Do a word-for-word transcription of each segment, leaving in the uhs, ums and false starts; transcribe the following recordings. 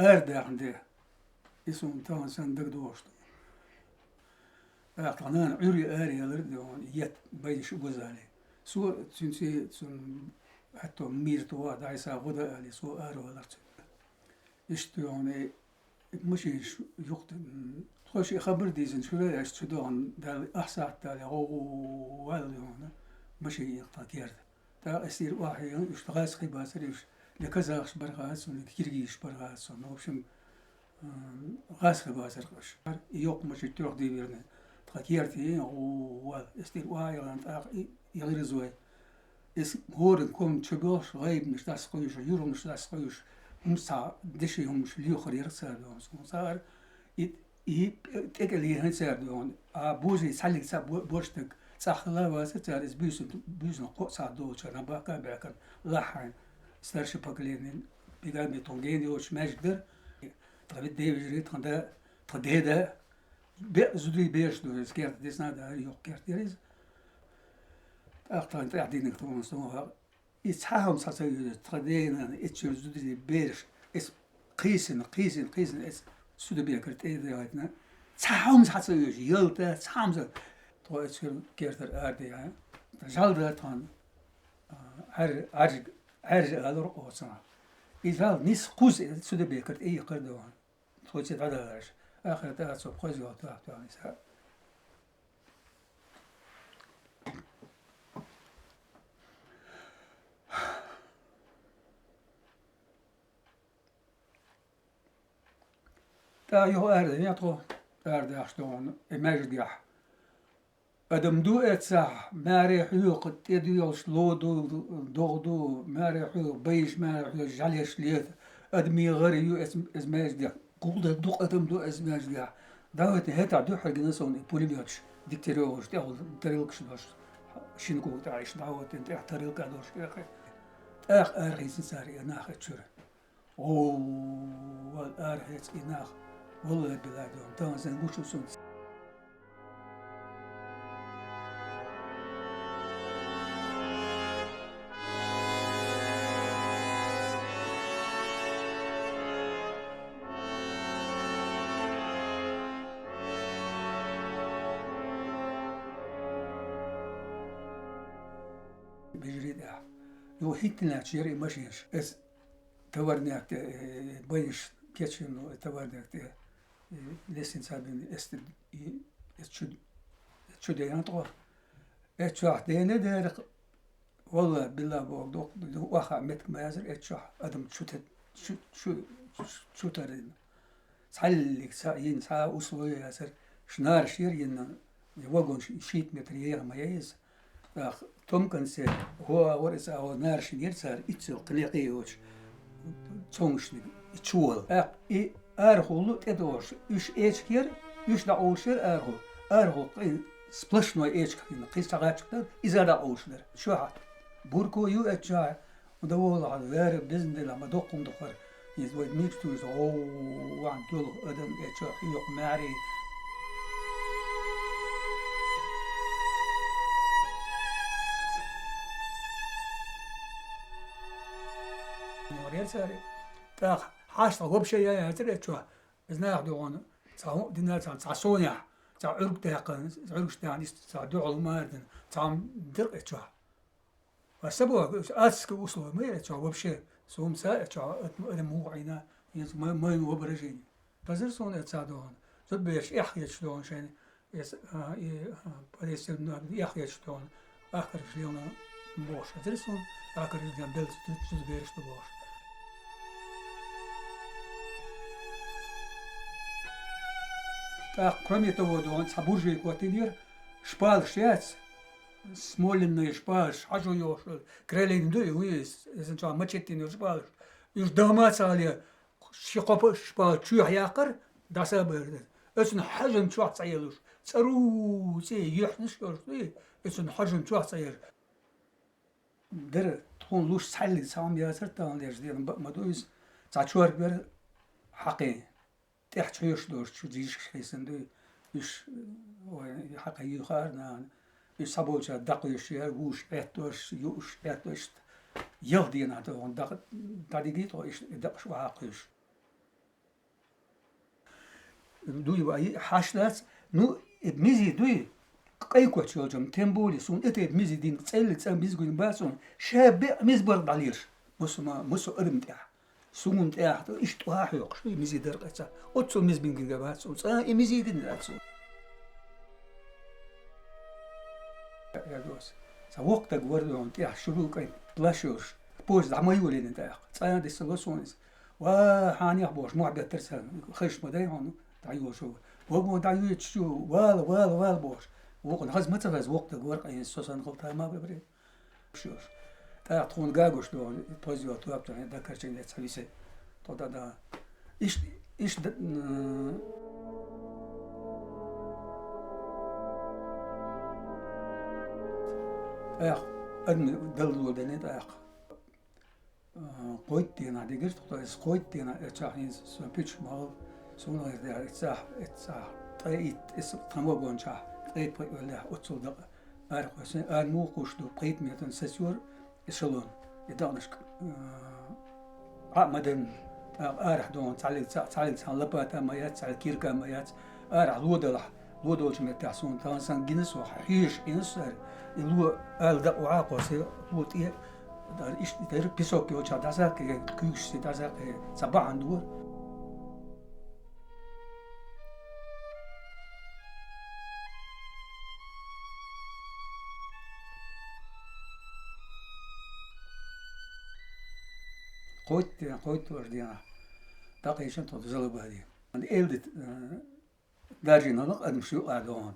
Арадаьхна де. И суна тахана санна дагадоагӀаш да. ТӀаккха тха нана Ӏуьйре араялар да хьона, етт, байнаш укхаза яле. Цо, цуьнца, цунна хӀетто мийра тоха, дӀайса гӀо дан аьле, цо аравалар цунна. Иштта да хьона, э, машинаш юкъе, м, тхо ши хабар дийзина, шура аьлча, цу догӀан дале, ахсатта дале, гӀо-, гӀо-, гӀо-, ваьлла да хьона, машин иккха тха керда. ТӀаккха эстира охьа яьнна, уьш гӀазкхий бацара уьш, де казахаш бара хаза цунна, де киргизаш бара хаза цунна. В общем, м, гӀазкхий бацара уьш. И йоккха машин трёхдверный, тха керте яьнна, гӀо-, гӀо-, ваьлла. Эстира охьа яьнна, тӀаккха и, и гӀирзой. Эс хӀора комнате чу боьлхуш, гӀайбанаш дӀасакхуьйсуш, юргӀанаш дӀасакхуьйсуш, хӀумаш цхьа деши хӀумаш лоьхур яра цара, да хьона, цара. И, и тӀекӀел яьхьна цара, да хьона. А божий цхьаллиг цхьа бо-, бош стаг цӀагӀа хила вацар цара, эс буьйсанна, буьйсанна кхоъ сахьат долчара, набахка а баьхкина, лахьхьайна, старшее поколение, бегами тхуна гена йоцуш маьждиг дара. Тха вид девижри, тхан да, тха деда, бе-, зударий бераш ду, из керта дисна да, йоккха керта яр из. ТӀаккха тхайна тӀаьхьа динарг тхона сона хьа. И цхьа хӀума схьа ца йоьжу, тха дена, и чуьра зударий бераш, эс кхийсина, кхийсина, кхийсина, эс судабекар тӀе а дагӀайтина. Цхьа хӀума схьа ца йоьжу, ялта, цхьа хӀума ца. Тхо эс чуьра кертара арадехьа. ЖӀалда тхона, а, Ӏаьржа, Ӏаьржа, Ӏаьржа алур оцана. И жӀал нийса кхузза, эс судабекар тӀе йиккхар да хьона. Тхо цӀе дӀадалараш. Ахарта а цо кхозлагӀа тоьхна тоьхна иса. ТӀаккха юха арадаьхна тхо, арадаьхаш да хьона, э, маьждигехь. Адам ду эццахь, маьре хьоькху, тӀе доьлхуш ло ду, догӀа ду, маьре хьоькху, байш маьре хьоькху, жӀалеш лета. Адамийн гӀар ю эц-, эц маьждигехь. Гулдан дукха адам ду эц маьждигехь. ДӀахӀоьттина хӀетахь дуьххьара гина сона и пулемёташ, Дегтярёхаш, тӀехула тарелкаш долуш, шина кога тӀехь иштта дӀахӀоьттина, тӀехь тарелка долуш тӀехь. ТӀаккха арахецна цара и нах эц чуьра. О, вал арахецна и нах. Валлахьи-биллахьи, дон, тахана сан гучу сунца. Бежаре тӀехь. Юха хӀиттина лаьтташ яра и машинаш. Эс товарняк тӀе, э, байнаш кечйина, ну, товарняк тӀе, э, лестница бина, эс тӀе, и, эс чу, эс чу дена тхо. Эс чохь дена дера, валла, билла боху, доккха, охьа меттиг ма яцара, эс чохь адам чу те-, чу, чу, чу тарина. Цхьаллиг ца йина, цхьа а условие яцара, шнараш яра йина, вагон ши-, шийтта метр еха ма яй иза. ТӀаккха том конце, хӀо агӀор иза агӀор нараш йина яра цара, иццал кхин некъе йоцуш, цомгушниг, и чувала. ТӀаккха и арахула тӀедогӀуш, уьш эчиг яра, уьш дӀакъовлуш яра арахула. Арахула кхин сплошной эчиг хилла, кхин ца гӀаччахь дара, иза дӀакъовлуш дара. Чохь бурко ю эцчохь, Доволахьа, вера, безна делахь, ма доккхун дукхара. Иза вай мийчу туьйса, гӀовван туьлху адам, э, чохь хьоькху маьрий. Ма вара цара. ТӀаккха хьаштагӀа вообще ян яцара, э, чохь. Иза нах дуьгӀуна, цхьа хӀун а дина, цхьа, цхьа сонехь, цхьа Ӏуьрг даьккхина, Ӏуьргаш даьхна, иштта цхьа дуьхьал хӀума а дина, цхьа хӀума дира, э, чохь. Аса боху, адские условия ма яра чохь вообще. Сумца а чохь, ат-, адам муха Ӏийна, хӀинца ма-, майна воображение. Хазар суна эца дохана. Зудбераш эхь хеташ дохана шайна. Эс, а, и, а, подъезд наб эхь хеташ дохана. Ахкараш лелна бохуш. Хазар суна, ахкараш лелна белца зудбераш ду бохуш. ТӀаккха, кроме того, дохана, цхьа буржейка хӀоттийнера, шпалаш яц, смоленные шпалаш, хьажо йохуш, крелин ду и, уьш, иза чохь мачетин йолу шпалаш. Уьш дахма ца хиле, ши кхопа шпала чоьхьа яккхар, дӀасабар дара. Оцунна хьажан чохь цӀа елуш, цӀару цӀе юьхьнаш йолуш ду и, оцунна хьажан чохь цӀа елуш. Дара, тхуна луш цхьаьллиг цхьа хӀума яцара тахана леш дена, бакъ ма ду иза, цхьа чорбера хьакхин. ТӀехь чхьоьш долуш, чу дийшкаш хьийсан ду, уьш, ой, хьакха юьйхара нахана. Уьш схьаболчара дакхоьш яра, вуш Ӏеттош, юуш Ӏеттош, ялх дийнахь тӀе хӀун дакъа дӀадигий тхо, иштта и дакъаш охьа кхуьйсуш. Дуй вай, хьаш дац, ну, э, мизи дуй, кӀай коч йолчам, тем более, сун это мизи дин, цӀелли цӀа миз гуйн бацун, ша бе миз бар далирш. Мусума, мусу адам тя. Сун тя, то иш тӀа хьокш, мизи дар къаца. Оцо миз бингин га бацун, цӀа и мизи дин бацун. Я дос. Са вокъ даг вар дон, тя шуру кӀай плашош. Поезд амай улин тя. ЦӀа дис лосунис. Ва, хьанех бош, муьхьбет тер сан, хиш ма дай хьон, дӀаюлшу. Вагон дӀаюлчу, вала, вала, вала бош. Вукхун хаз ма ца хаз, вокъ даг вар къайна, со сан хал тама бебре. Шуш. ТӀаккха тхуна гагуш ду, позио туап тхуна, дакарчен лец хависе. То да, да. Иш, иш, д-, м. ТӀаккха, адми дал ло дене тӀаккха. Кхойтта дийнахь дигира тхо, иза кхойтта дийнахь, эцахь хӀинца со пичча ма вала, суна гӀайр дара, эцахь, эцахь, ткъе итт, иза тхан вагончахь, ткъе пхиъ веллехь, оццул дакъа арахь кхоьссина, ара муха кхуьуш ду, пхийтта метр сацора эшелон, и дакъанашка, а, Ӏа ма дан, тӀаккха арахь дохна, цхьаллиг ца-, цхьаллиг цхьана лопата ма яц, цхьаллиг кирка ма яц, арахь ло далахь, ло долчу меттехь суна тхан сан гина со, хьийша, инсар, и ло ала дакъа вахьа кхо се, ло тӀе, дар иштта дара, песок йолчохь дӀасаккхе, куьйгаш се дӀасаккхе, ца бахьана дора. Кхойтта, кхойтта важа дийнахь. ДӀакхайшина тхо Залабаде. Элдит, э, даржийна лакха адамаш юкъа дохна.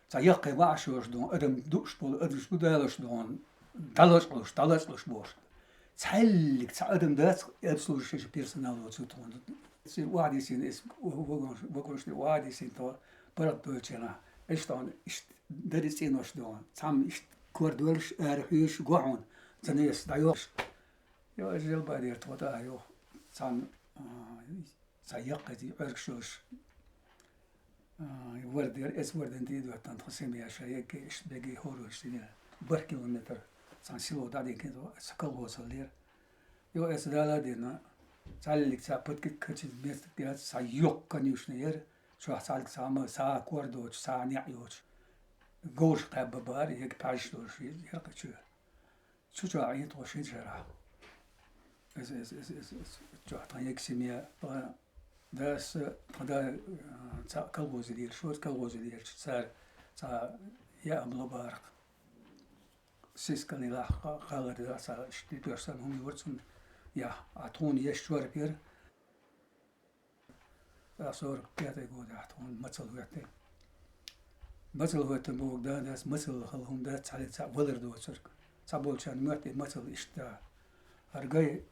Цхьа яккхий ваӀаш йолуш дохна, адам дууш болу адамаш гу далош дохна, дӀалачкъалуш, дӀалачкъалуш бохуш. Цхьаьллиг цхьа адам дац, обслуживающий персонал воцу тхуна. Цуьнан охьадийсина эс вагонаш, вагонашна охьадийсина тхо паргӀатдойлучу хенахь. Иштта хьуна, иштта дари цӀенош дохна. Цхьамма иштта кор доьлуш, ара хьоьжуш, го хьуна, занавес дӀайохуш. Йо, эза желбадер тхо тӀа а йоху. Цхьамма, а, Цхьа яккхий Ӏергаш йолуш, а, вардер, эс варден тӀе а доьттан, тхан семья ша егге, иштта бегге хӀоруш дина. Барх километр цхьана село дӀадигна, аса колхозаллера. Йо, эс дала а дина, цхьаллиг цхьа подкид качиз местаг яц, цхьа йоккха конюшня яра, чохь цхьаллиг цхьа ма, сагӀа кор доцуш, сагӀа неӀ йоцуш. Говраш кхаьбба бара, егга пхьаьжаш долуш яра кхечоь. Цу чохь Ӏийна тхо шина шарахь. Эс, эс, эс, эс, эс, чохь тхан егга семья, тхан дас, тхан да, а, цхьаъ колхозе лелаш вара, колхозе лелаш цара цхьа яа ло бара-кх. Сискални лахь кхаллар дара цхьа, иштта литош санна хӀума юра цунна яхь. А тхуна еш чорпера. Ткъа сорок пятый годехь тхуна мацалла хӀоьттина. Мацалла хӀоьттина бохург дан дац, мацалла хала хӀума дац, цхьаллиг цхьаъ валар доцург. Цхьаболчарна моьтту и мацалла иштта. ХӀара гай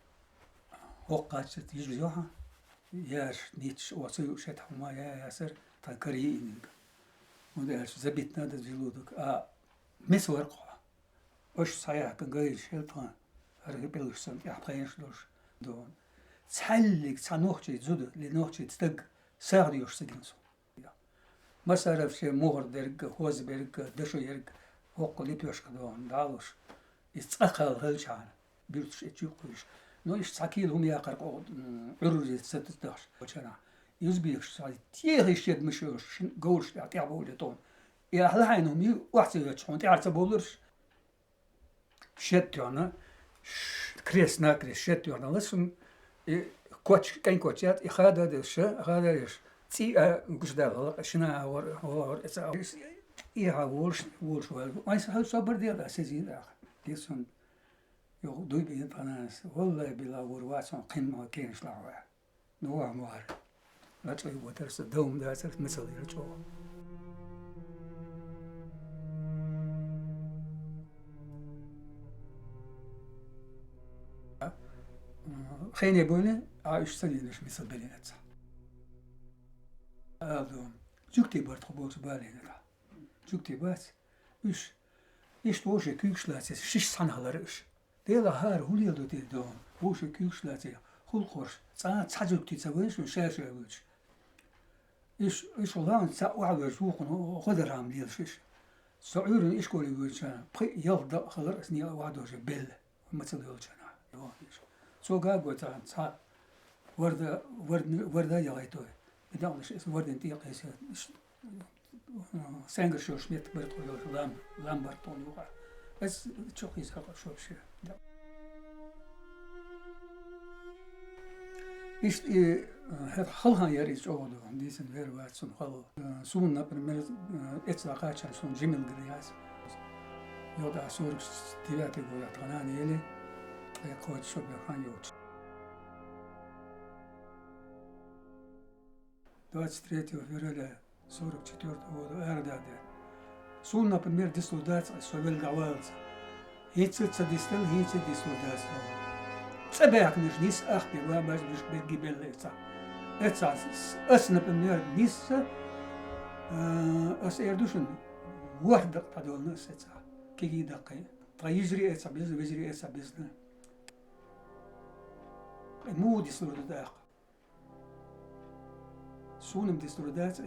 хӀокху кхаччалц йижа йохьа, яш, нийташ, оха ца юуш хӀетахь хӀума я ясар, тхан кара йиъниг. ХӀунда аьлча забитна дан желудок, а меса вара кхо. Аша схьаяхкина гайша хила тхан, хӀара хи пӀелгаш санна тӀехь пхенаш долуш дохна. Цхьаьллиг цхьа нохчий зуда, ли нохчий стаг сагӀа доьшуш ца гина со. Масаровче мухӀар дерг, хӀоз берг, дашо ерг, хӀокху литвешка дохна, далуш. Иза цкъа кхалла хилчахьана, буьрташ эчу кхуьйш. Ну, иштта цхьа кийла хӀума яккхар къо-, м, Ӏуьрриза ца тутахьаш, чанахь. Иза бехаш цхьа, техаш шед муьшуьраш, шин говраш тӀехь тӀехь бовле тхуна. И ахьа лахьайна хӀума ю, охьа ца йоьттуш, хьуна тӀаьхьа ца бовлурш. Шед тоьхна, ш-, крест-накрест шед тоьхна ласун, и коч, кӀайн коч яц, и хада деш, хада деш, цӀий а гуш дагӀа, шина а вар, вар, эца а, и хьа волуш, волуш вар. Вайн са хьал собар дела, сезин даха. Десун, йо, дуй бин панас, валлай била вур вацун, кхин ма кенаш лахва. Ну, а мар. Лачкъа ю ватарса, дом дацарс, мисал ира чӀогӀа. Хене бойне, а уьш ца лийнаш мисал белина ца. Алду, жугти барт ху болчу балина та. Жугти бац, уьш. Иштта вовше куьйгаш лацис, шиш цхьана хилар уьш. Дела хӀара хӀун леладо те дохна, вовше куьйгаш лацис, хӀуллакхаш, цкъа цхьа жугти ца вайна шуна ша-ша вуьйцуш. Иш, иш лаьна цхьа охьавоьжуш вукхуна гӀо-, гӀодархьама лелаш иш. Со Ӏуьйранна ишколе воьдучарна, пхи-ялх дакъа хилар ас некъа охьадожа белла, мацалла йолчарна. Цо гагой цхьа, цхьа варда, вард-, варда яхайтой. Дагъна ши эс вардин тӀекъеса, ш-, сенгар шош мет бар тхо йош лам, лам бар тхо юха. Эс чохиз хакъа шоп ши. Да. Ишт и, э, хет халхан яр из чогоду, дисен вер вацун хал. Э, сун, например, э, эцла качан сун жимил грияс. Йода сорок девятый год атгана нели, э, кот шоп яхан йоч. Двадцать третьего февраля сорок четвёртого года Ардаде. Сун, например, дислудаци, совел давалца. Хинца ца дистел, хинца дислудаци. Цебяк ниш нис ах пи ва баш биш беги беллеца. Эца с-, ас, например, нис, э, ас эрдушин варда падолна сеца. Киги дакай. Та ижри эца бизн, вижри эца бизн. Му дислудаци. Сунам дислудаци,